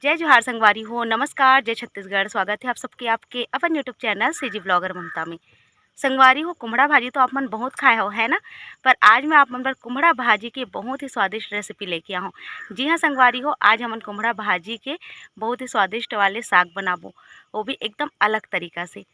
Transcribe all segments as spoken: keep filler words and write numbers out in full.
जय जोहार संगवारी हो, नमस्कार, जय छत्तीसगढ़। स्वागत है आप सबके आपके अपन YouTube चैनल सीजी ब्लॉगर ममता में। संगवारी हो, कुम्हड़ा भाजी तो आप मन बहुत खाए हो, है ना? पर आज मैं आप मन बर कुम्हड़ा भाजी के बहुत ही स्वादिष्ट रेसिपी लेके आहूँ। जी हाँ संगवारी हो, आज हमन कुम्हड़ा भाजी के बहुत ही स्वादिष्ट वाले साग बनाबो, वो भी एकदम अलग तरीका से।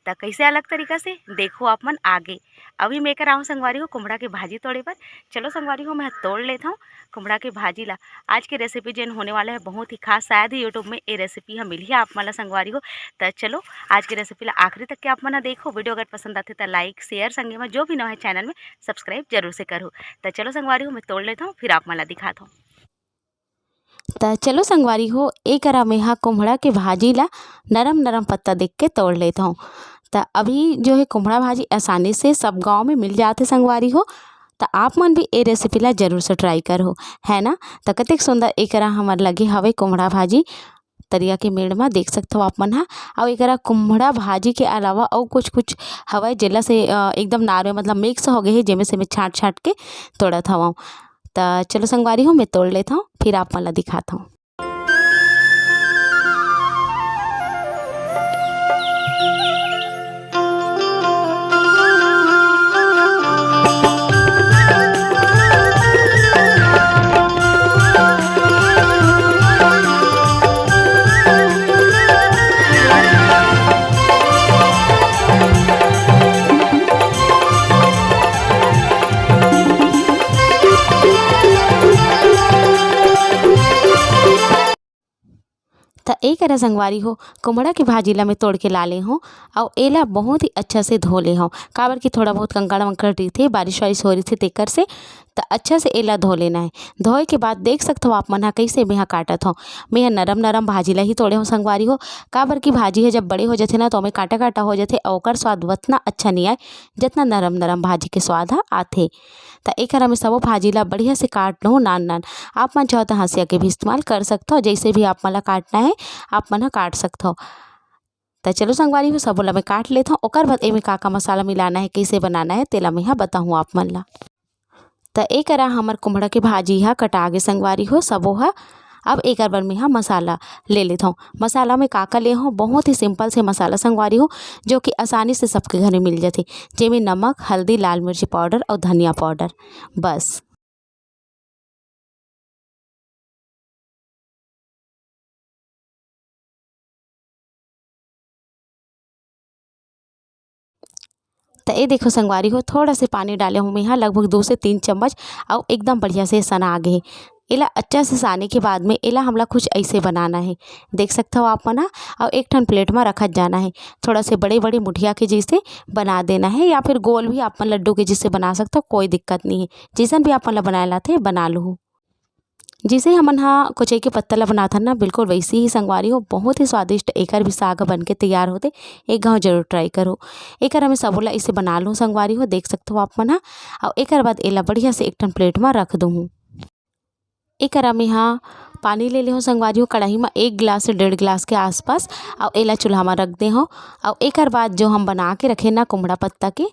त कइसे अलग तरीका से, देखो आप मन आगे। अभी मैं करा हूँ संगवारी हो कुम्हड़ा के भाजी तोड़े बर। चलो संगवारी हो, मैं तोड़ लेत हूँ कुम्हड़ा के भाजी ला। आज के रेसिपी जेन होने वाला है बहुत ही खास, शायद ही YouTube में ये रेसिपी ह मिलही आप मन ला संगवारी हो। त चलो आज के रेसिपी ला आखिरी तक के आप मन ह देखो। वीडियो अगर पसंद आथे त लाइक, शेयर, संगे में जो भी नवा है चैनल में सब्सक्राइब जरूर से करहु। त चलो संगवारी हो, मैं तोड़ लेत हूँ, फिर आप मन ला दिखात हूँ। त चलो संगवारी हो, ए करा मेहा कुम्हड़ा के भाजी ला नरम नरम पत्ता देख के तोड़ लेत हूँ। त अभी जो है कुम्हड़ा भाजी आसानी से सब गांव में मिल जाथे संगवारी हो। त आप मन भी ए रेसिपी ला जरूर से ट्राई करहु, है ना? त कतेक सुंदर ए करा हमर लगे हवे कुम्हड़ा भाजी तरिया के मेड़ मा, देख सकथव आप मन हा। अउ एकरा कुम्हड़ा भाजी के अलावा अउ कुछ कुछ हवय जेला से अ, एकदम नार में मतलब मिक्स हो गए हे, जेमे से मैं छांट छांट के तोड़त हवं। त चलो संगवारी हो, मैं तोड़ लेत हव, फिर आप मन ला दिखात हव। त ए करा संगवारी हो, कुम्हड़ा के भाजी ला मैं तोड़ के ला ले हूँ, अउ एला बहुत ही अच्छा से धो ले हूँ, काबर कि थोड़ा बहुत कंकड़ वंकड़ रहिथे, बारिश वारिश हो रहिथे तेकर से। त अच्छा से एला धो लेना है। धोए के बाद देख सकथव आप मन ह कइसे मेहा काटत हव। मेहा नरम नरम भाजी ला ही तोड़े हव संगवारी हो, काबर कि भाजी ह जब बड़े हो जथे ना, त ओमे कांटा कांटा हो जथे, अउ ओकर स्वाद वतना अच्छा नइ आय, जतना नरम नरम भाजी के स्वाद ह आथे। त एकर में सबो भाजी ला बढ़िया से काट लूँ नान नान। आप मन चाहो त हंसिया के भी इस्तेमाल कर सकथव, जइसे भी आप मन ला काटना है, आप मन ह काट सकथव। त चलो संगवारी हो, सबो ला मैं काट लेथव। ओकर बाद एमे का का मसाला मिलाना है, कइसे बनाना है, तेला मैं ह बताहूँ आप मन ला। त ए करा हमर कुम्हड़ा के भाजी ह कटा गे संगवारी हो, सबो ह। अब एकर बर मैं ह मसाला ले लेथव। मसाला में का का ले हव, बहुत ही सिंपल से मसाला संगवारी हो, जो कि आसानी से सबके घर में मिल जाथे, जेमे नमक, हल्दी, लाल मिर्ची पाउडर अउ धनिया पाउडर, बस। त ए देखो संगवारी हो, थोड़ा से पानी डाले हूँ मैं यहाँ, लगभग दो से तीन चम्मच, अउ एकदम बढ़िया से सना गे हे। एला अच्छा से साने के बाद में एला हमला कुछ ऐसे बनाना है, देख सकथव आप मन ह। अउ एक ठन प्लेट में रखत जाना है, थोड़ा से बड़े-बड़े मुठिया के जैसे बना देना है, या फिर गोल भी आप मन लड्डू के जैसे बना सकथव, कोई दिक्कत नहीं है। जैसन भी आप मन ला बनाए लाथे, बना लूहू। जैसे हमन ह कोचई के पत्ता ला बनाथन ना, बिल्कुल वैसे ही संगवारी हो, बहुत ही स्वादिष्ट एकर भी साग बन के तैयार होथे। एक घाव जरूर ट्राई करो। एकर हमें सबो ला इसे बना लूँ संगवारी हो, देख सकथव आप मन ह। अउ एकर बाद एला बढ़िया से एक ठन प्लेट में रख दूँ। एकर में ह पानी ले लेहूँ संगवारी हो, कढ़ाई में एक गिलास से डेढ़ गिलास के आसपास, अउ एला चूल्हा में रख दे हूँ। अउ एकर बाद जो हम बना के रखे ना कुम्हड़ा पत्ता के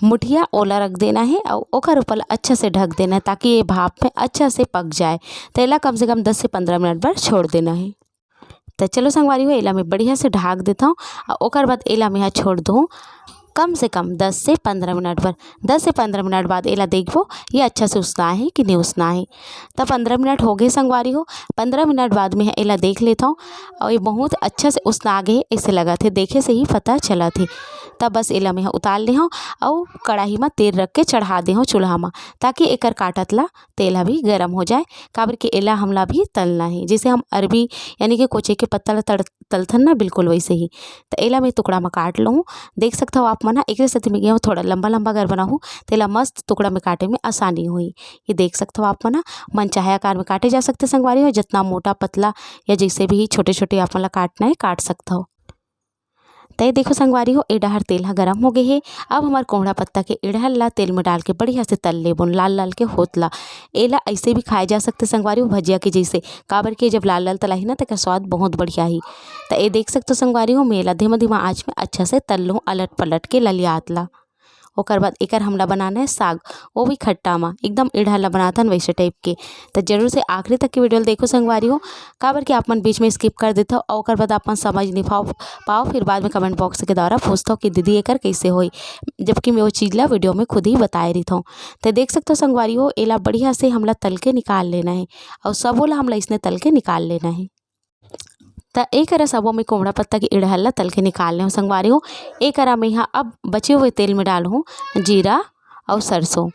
मुठिया, ओला रख देना है अउ ओकर ऊपर अच्छा से ढक देना है, ताकि ये भाप में अच्छा से पक जाए। तो एला कम से कम दस से पंद्रह मिनट बर छोड़ देना है। तो चलो संगवारी हो, एला मैं बढ़िया से ढाक देता हूँ अउ ओकर बाद एला मैं ह छोड़ दूँ कम से कम दस से पंद्रह मिनट बर। दस से पंद्रह मिनट बाद एला देखबो, ये अच्छा से उसना है कि नहीं उसना है। तब पंद्रह मिनट हो गए संगवारी हो। पंद्रह मिनट बाद मैं एला देख लेता हूँ अउ ये बहुत अच्छा से उसना गए, ऐसे लगा थे, देखे से ही पता चला थे। तब बस एला मैं उतार ले हूँ अउ कढ़ाई में तेल रख के चढ़ा दे हूँ चूल्हा में, ताकि एकर काटत ला तेल अभी गरम हो जाए, काबर कि एला हमला भी तलना है। जैसे हम अरबी यानी कि कोचे के पत्ता ला तड़ तलथन ना, बिल्कुल वैसे ही। तो एला मैं टुकड़ा में काट लूँ। देख सकथव आप मन ह, एकरे सेती मैं गेहूँ थोड़ा लंबा लंबा अगर बनाहूँ, तेला मस्त टुकड़ा में काटे में आसानी होही। ये देख सकथव आप मन ह, मन चाहे आकार में काटे जा सकथे संगवारी हो, जितना मोटा पतला या जैसे भी छोटे छोटे आप मन ला काटना है, काट सकथव। तय देखो संगवारी हो, ए डहर तेल ह गरम हो गए हे। अब हमार कोहड़ा पत्ता के एड़हल ला तेल में डाल के बढ़िया से तल लेबोन, लाल लाल के होत ला। एला ऐसे भी खाए जा सकथे संगवारी हो, भजिया के जैसे, काबर के जब लाल लाल तलाही ना, तेकर स्वाद बहुत बढ़िया ही। त ए देख सकथो संगवारी हो, मैं एला धीमा धीमा आँच में अच्छा से तल लूँ, अलट पलट के ललियात ला। ओकर बाद एकर हमला बनाना है साग, वो भी खट्टा मा, एकदम इड़हल ला बनाथन वैसे type के। त जरूर से आखिरी तक के video ल देखो संगवारी हो, काबर कि आप मन बीच में skip कर देथव अउ ओकर बाद आप मन समझ नहीं पाओ, पाओ, फिर बाद में comment box के द्वारा पूछथव कि दीदी एकर कैसे होई, जबकि मैं वो चीज ला video में खुद ही बताए रहिथव। त देख सकथव संगवारी हो, एला बढ़िया से हमला तल के निकाल लेना है अउ सबो ला हमला इसने तल के निकाल लेना है। त ए करा सबो में कोमड़ा पत्ता के इड़हल ला तल के निकाल लेहूँ संगवारी हो। ए करा में हा अब बचे हुए तेल में डालहूँ जीरा अउ सरसों।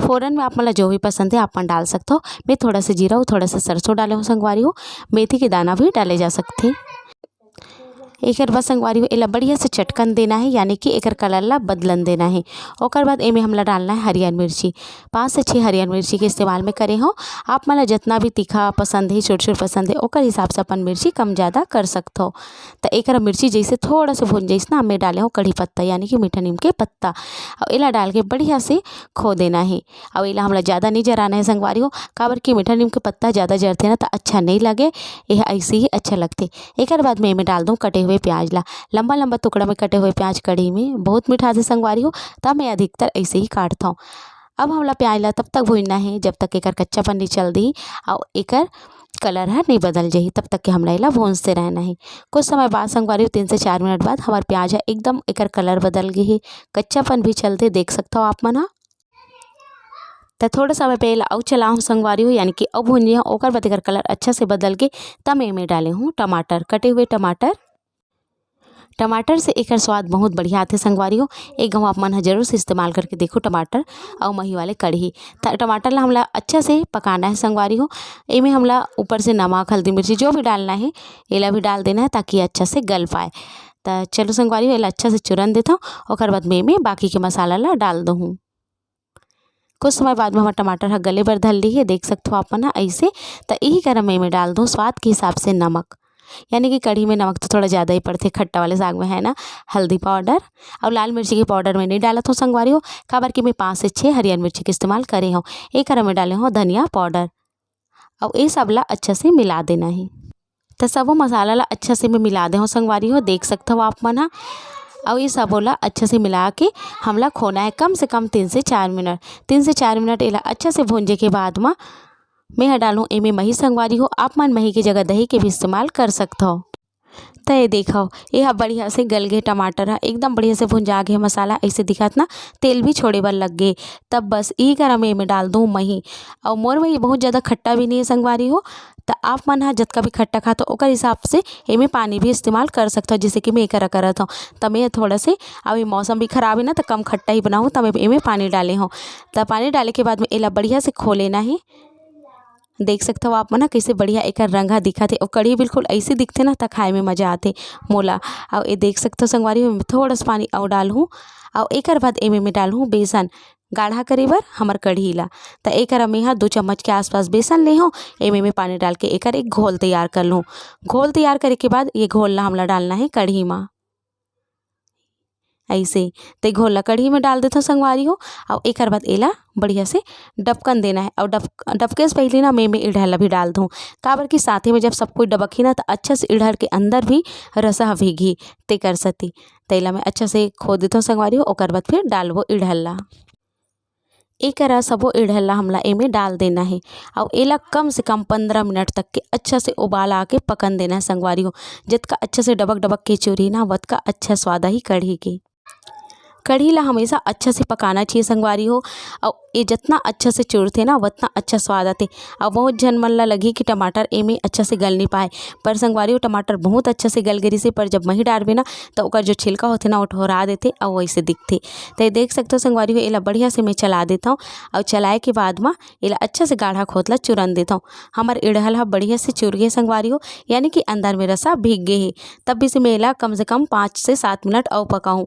फोरन में आप मन ला जो भी पसंद है आप मन डाल सकथव। मैं थोड़ा सा जीरा अउ थोड़ा सा सरसों डाले हूँ संगवारी हो। मेथी के दाना भी डाले जा सकथे। एकर बाद संगवारी हो, एला बढ़िया से चटकन देना है, यानी कि एकर colour ला बदलन देना है। ओकर बाद एमे हमला डालना है हरियर मिर्ची। पाँच से छः हरियर मिर्ची के इस्तेमाल में करे हो। आप मन ला जितना भी तीखा पसंद है, सुरसुर पसंद है, ओकर हिसाब से अपन मिर्ची कम ज़्यादा कर सकथो। त एकर मिर्ची जैसे थोड़ा से भुन जैस ना, मैं डाले हो कढ़ी पत्ता, यानी कि मीठा नीम के पत्ता, और एला डाल के बढ़िया से खो देना है। और एला हमला ज़्यादा नहीं जराना है संगवारी हो, काबर कि मीठा नीम के पत्ता ज़्यादा जरथे ना, त अच्छा नहीं लगे, यह ऐसे ही अच्छा लगथे। एकर बाद में एमे डाल दूँ कटे हुए प्याज ला। लंबा लंबा टुकड़ा में कटे हुए प्याज कढ़ी में बहुत मिठाथे संगवारी हो, त मैं अधिकतर ऐसे ही काटथौं। अब हमला प्याज ला तब तक भूनना है जब तक एकर कच्चापन नहीं चल दी और एकर colour ह नहीं बदल जाही, तब तक के हमला एला भूनते रहना है। कुछ समय बाद संगवारी हो, तीन से चार मिनट बाद हमार प्याज ह एकदम एकर colour बदल गई है, कच्चापन भी चलते देख सकथो आप मन ह। त थोड़ा समय पे एला अउ चलाहूँ संगवारी हो, यानी कि अउ भूंजे हूँ, ओकर बाद एकर colour अच्छा से बदल के तब एमे डाले हूँ टमाटर, कटे हुए टमाटर। टमाटर से एकर स्वाद बहुत बढ़िया आथे संगवारी हो। एक घाव आप मन ह जरूर से इस्तेमाल करके देखो टमाटर अउ मही वाले कढ़ी। त टमाटर ला हमला अच्छा से पकाना है संगवारी हो। एमे हमला ऊपर से नमक, हल्दी, मिर्ची जो भी डालना है, एला भी डाल देना है ताकि अच्छा से गल पाए। त चलो संगवारी हो, एला अच्छा से चुरन देथव, ओकर बाद में एमे बाकी के मसाला ला डाल दूँ। कुछ समय बाद में हमर टमाटर ह गले बर धर ली है, देख सकथो आप मन ह ऐसे। त यही करा में एमे डाल दूँ स्वाद के हिसाब से नमक, यानी कि कढ़ी में नमक तो थोड़ा ज़्यादा ही पड़थे, खट्टा वाले साग में, है ना। हल्दी powder और लाल मिर्ची के powder में नहीं डालत हूँ संगवारी हो, काबर कि मैं पाँच से छः हरियर मिर्ची के इस्तेमाल करे हूँ। एक करा में डाले हूँ धनिया powder और ये सब ला अच्छा से मिला देना है। त सबो मसाला ला अच्छा से मैं मिला दे हूँ संगवारी हो, देख सकथव आप मन ह। अउ ये सबो ला अच्छा से मिला के हमला खोना है कम से कम तीन से चार मिनट। तीन से चार मिनट एला अच्छा से भूंजे के बाद म मैं ह डालूँ एमे मही संगवारी हो, आप मन मही के जगह दही के भी इस्तेमाल कर सकथव। त ये देखव, ये ह बढ़िया से गल गे, टमाटर ह एकदम बढ़िया से भुंजा गे, मसाला ऐसे दिखत ना, तेल भी छोड़े बर लग गे। तब बस ई करा में एमे डाल दूँ मही। अउ मोर मही बहुत ज़्यादा खट्टा भी नहीं है संगवारी हो, त आप मन ह जतका भी खट्टा खाथो ओकर हिसाब से एमे पानी भी इस्तेमाल कर सकथव, जैसे कि मैं करा करत हूँ। त मैं थोड़ा से, अभी मौसम भी खराब है ना, त कम खट्टा ही बनाऊँ, त मैं एमे पानी डाले हूँ। त पानी डाले के बाद में एला बढ़िया से खो लेना है। देख सकथव आप मन ह कइसे बढ़िया एकर रंग ह दिखत हे। अउ कढ़ी बिल्कुल अइसे दिखथे ना, त खाए में मजा आथे मोला। अउ ये देख सकथव संगवारी हो, एमे थोड़ा सा पानी अउ डालहूँ, अउ एकर बाद एमे मैं डालहूँ बेसन गाढ़ा करे बर हमर कढ़ी ला। त एकर में ह दो चम्मच के आसपास बेसन ले हूँ। एमे मैं पानी डाल के एकर एक घोल तैयार कर लूँ। घोल तैयार करे के बाद ये घोल ला हमला डालना है कढ़ी मा। ऐसे ते घोल ला कढ़ी में डाल देथव संगवारी हो, अउ एकर बाद एला बढ़िया से डबकन देना है। अउ डब-, डबके से पहले ना मैं, मैं इड़हल ला भी डाल दूँ, काबर कि साथे में जब सब कोई डबकही ना, त अच्छा से इड़हल के अंदर भी रसा भीगही, तेकर सेती। त एला मैं अच्छा से खो देथव संगवारी हो, ओकर बाद फिर डालबो इड़हल ला। ए करा सबो इड़हल ला हमला एमे डाल देना हे, अउ एला कम से कम पंद्रह मिनट तक के अच्छा से उबाल आके पकन देना हे संगवारी हो। जतका अच्छा से डबक डबक के चुरही ना, वतका अच्छा स्वाद आही कढ़ी के। कढ़ी ला हमेशा अच्छा से पकाना चाहिए संगवारी हो, अउ ए जतना अच्छा से चुरथे ना, वतना अच्छा स्वाद आथे। अउ बहुत झन मन ला लगही कि टमाटर एमे अच्छा से गल नी पाए, पर संगवारी हो, टमाटर बहुत अच्छा से गल गे रिहिसे, पर जब मही डारबे ना, त ओकर जो छिलका होथे ना, वो ठोरा देथे अउ वैसे दिखथे। त ये देख सकथव संगवारी हो, एला बढ़िया से मैं चला देथव, अउ चलाए के बाद म एला अच्छा से गाढ़ा खोत ला चुरन देथव। हमर इड़हल ह बढ़िया से चुर गे संगवारी हो, यानी कि अंदर में रसा भीग गे हे। तब भी से मैं एला कम से कम पाँच से सात मिनट अउ पकाहूँ।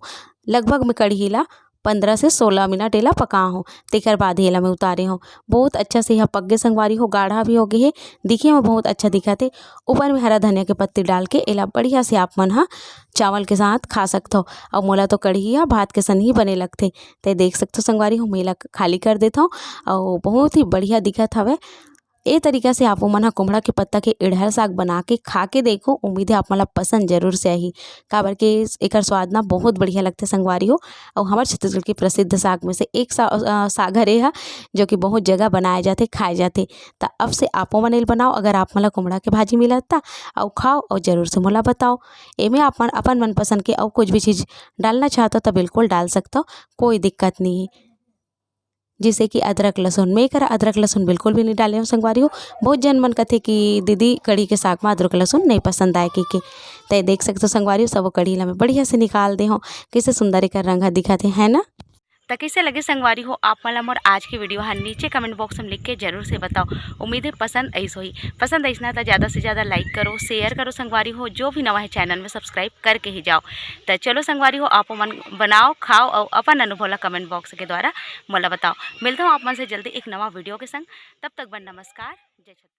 लगभग मैं कढ़ी ला पंद्रह से सोलह मिनट एला पकाए हूँ, तेकर बाद ही एला मैं उतारे हूँ। बहुत अच्छा से यह पक गे संगवारी हो, गाढ़ा भी हो गे हे, दिखे में बहुत अच्छा दिखत हे। ऊपर में हरा धनिया के पत्ती डाल के एला बढ़िया से आप मन ह चावल के साथ खा सकथव। अउ मोला तो कढ़ी ह भात के संग ही बने लगथे। ते देख सकथव संगवारी हो, मैं एला खाली कर देथव। अउ बहुत ही बढ़िया दिखत हवे। ए तरीका से आप मन ह कुम्हड़ा के पत्ता के इड़हर साग बना के खा के देखो, उम्मीद है आप मन ला पसंद जरूर से आही, काबर के एकर स्वाद ना बहुत बढ़िया लगथे संगवारी हो। अउ हमर छत्तीसगढ़ के प्रसिद्ध साग में से एक सा-, अ, साग हरे ह, जो कि बहुत जगह बनाए जाथे, खाए जाथे। त अब से आपो मन एल बनाओ, अगर आप मन ला कुम्हड़ा के भाजी मिलत त, अउ खाओ अउ जरूर से मोला बताओ। एमे आप मन अपन मनपसंद के अउ कुछ भी चीज डालना चाहत हो त बिल्कुल डाल सकत हो, कोई दिक्कत नहीं है। जैसे कि अदरक लहसुन, मैं एकर अदरक लहसुन बिल्कुल भी नहीं डाले हूँ संगवारी हो। बहुत जन मन कथे कि दीदी कढ़ी के साग में अदरक लहसुन नहीं पसंद आए के, के। त देख सकते हो संगवारी हो, सब कढ़ी ला मैं बढ़िया से निकाल दे हूँ, कैसे सुंदर एकर रंग ह दिखत है, है ना? त कैसे लगे संगवारी हो आप मन ला मोर आज के वीडियो ह, नीचे कमेंट बॉक्स में लिख के जरूर से बताओ। उम्मीद है पसंद आइस होही। पसंद आइस ना त ज़्यादा से ज़्यादा लाइक करो, शेयर करो संगवारी हो। जो भी नवा है चैनल में सब्सक्राइब करके ही जाओ। त चलो संगवारी हो, आप मन बनाओ, खाओ अउ अपन अनुभव ला कमेंट बॉक्स के द्वारा मोला बताओ। मिलता हूँ आप मन से जल्दी एक नवा वीडियो के संग। तब तक बर नमस्कार, जय छत्तीसगढ़।